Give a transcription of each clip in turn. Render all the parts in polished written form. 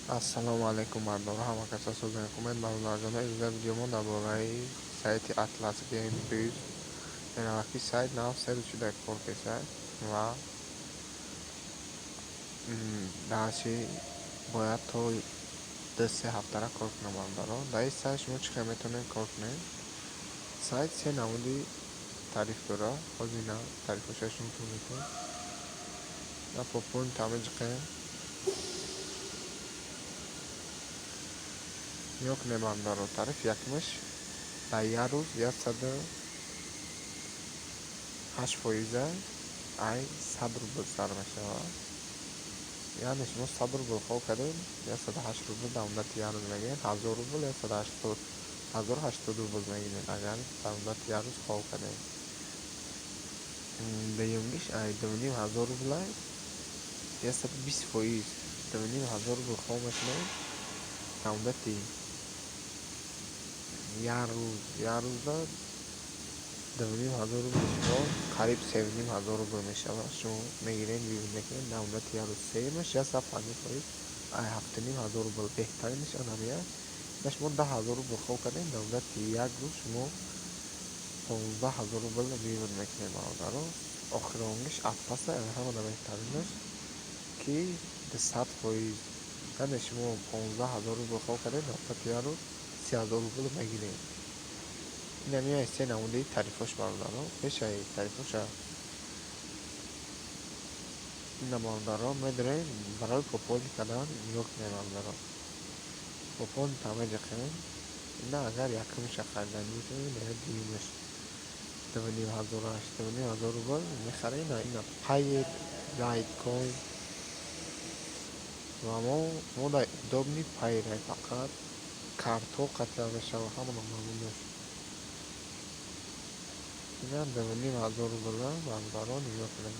Ассалому алайкум, мардон, ҳама каса созани хумед, бародарҷоно. Имрӯза видеомо дар бораи сайти Atlas Game Bus. Менаваки сайт нав се рӯз шуда кор кесад ва дарси бояд то 2-3 ҳафтара кор кунам, бародаро. Дар ин сайт шумо чӣ хел метавонед кор кунед? Сайт се намуди тариф дорад. Ҳозир ина тарифҳоша шумо метавонед. На пополнить меҷиқем. Нигоҳ кунед, бародаро, тариф якумаш дар як рӯз 108% ай 100 рубл сар мешавад. Яъне шумо 100 рубл хоб кардед, 108 рубл дар муддати як рӯз мегиред, 1000 рубл 180 1080 рубл мегиред, агар дар муддати як рӯз хоб кардед. Дуюмгиш ай 2500 рублай 120%, 2500 рубл хоб мекунед дар муддати як рӯз, як рӯзда 2500 рубли шумо қариб 3500 рубл мешавад. Шумо мегиред, вывод мекунед дар муддати як рӯз. Сеюмаш 150% ай 7500 рубл, беҳтаринаш анамия. Ина шумо 10 000 рубл хоб кардед, дар муддати як рӯз шумо 15 000 рубл вывод мекунед, бародаро. Охиронгиш Атласа, ҳамада беҳтаринаш, ки 200%, яъне шумо 15 000 рубл хоб кардед, дар муддати як рӯз 30 000 рубл мегиред. Ина меояд се намуди тарифҳош, бародаро. Пешаи тарифҳоша ина, бародаро, медорем барои пополнить кардан. Нигоҳ кунед, бародаро, пополнить меҷиқем. Ина агар якумша хариданӣ бошед, ина дуюмаш 2500, 2500 рубл мехаред. Ина Payeer, Litecoin ва мо дар удобный Payeer, фақат картҳо қатъ мешавад, ҳама намудаш. Ина 2500 рубл, бародаро, нигоҳ кунед.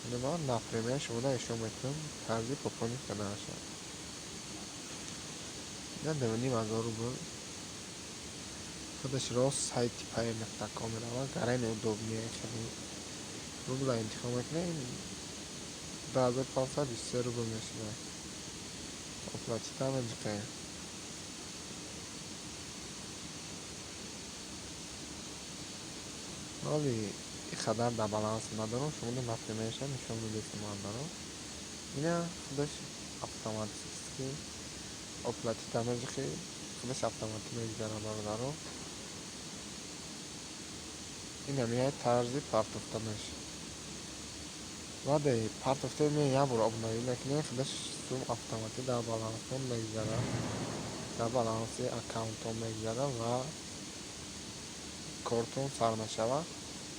Ина ман например шуморо нишон медиҳам тарзи пополнить карданаша. Ина 2500 рубл худаш рост сайти payeer.com меравад, гарани удобный хеле. Рубла интихоб мекунед, 2523 рубл мешавад. Оплатить меҷиқем. Ҳоли ин қадар дар баланс надорам, шуморо напримерша нишон медиҳам, бародаро. Ина худаш автоматически оплатить меҷиқӣ, худаш автоматӣ мегузарад, бародаро. Ина меояд тарзи партофтанаш. Баъде партофта меояд, як бор обновить мекунед, худаш сум автоматӣ дар баланстон мегузарад, дар баланси аккаунтон мегузарад ва кортон сар мешавад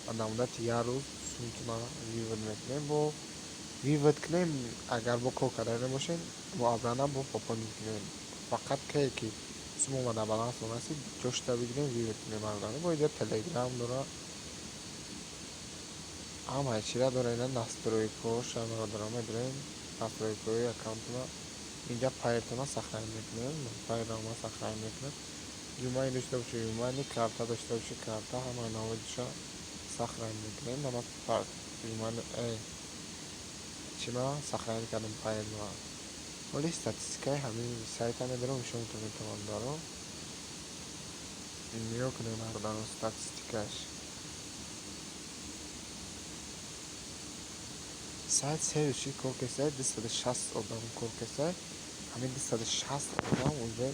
ва дар муддати як рӯз сумтона вывод мекунем. Бо вывод кунем, агар бо кор карда набошед, бо обратно бо пополнить кунем. Фақат кае ки сум омад дар баланстон расид, ҷошта бигирем, вывод кунем, бародаро. Бо инҷа телеграм дорад, ҳамаи чиза дорад. Ина настройкаҳоша, бародаро, медорем настройкаҳои аккаунтона. Инҷа Payeer-тона сохранить мекунем, Payeer-ро ман сохранить мекунам. Юмани дошта бошед, юмани карта дошта бошед, карта, ҳамаи наводиша сохранить мекунем. Ман юмани чима сохранить кардам Payeer-ма. Ҳоли статистикаи ҳамин сайта медорам, нишонтон медиҳам, бародаро. Нигоҳ кунед, бародаро, статистикаш. Сайт се рӯз шид кор кесад, 260 одам кор кесад. Ҳамин 260 одам уже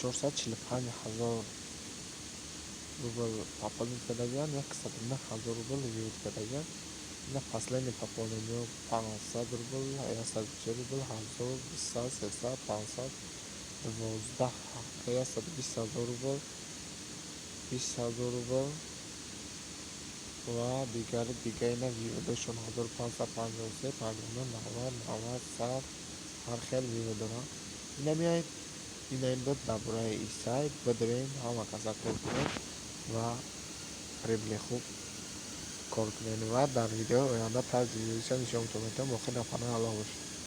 445 000 рубл пополнить кардагианд, 109 000 рубл вывод кардагианд. Ина последний пополнение 500 рубл, 140 рубл, 1000, 200, 300, 500, 12, 120 000 рубл, 20 000 рубл ва дигари дига. Ина выводошон 1553, 59, 90, 90, 100, ҳар хел вывод доранд. Ина меояд, ина ин буд дар бораи ин сайт. Бидорем, ҳама каса кор кунед ва прибыли хуб кор кунед ва дар видеои оянда тарзи выводиша нишонтон медиҳам. Охир дар паноҳи Аллоҳ бошед.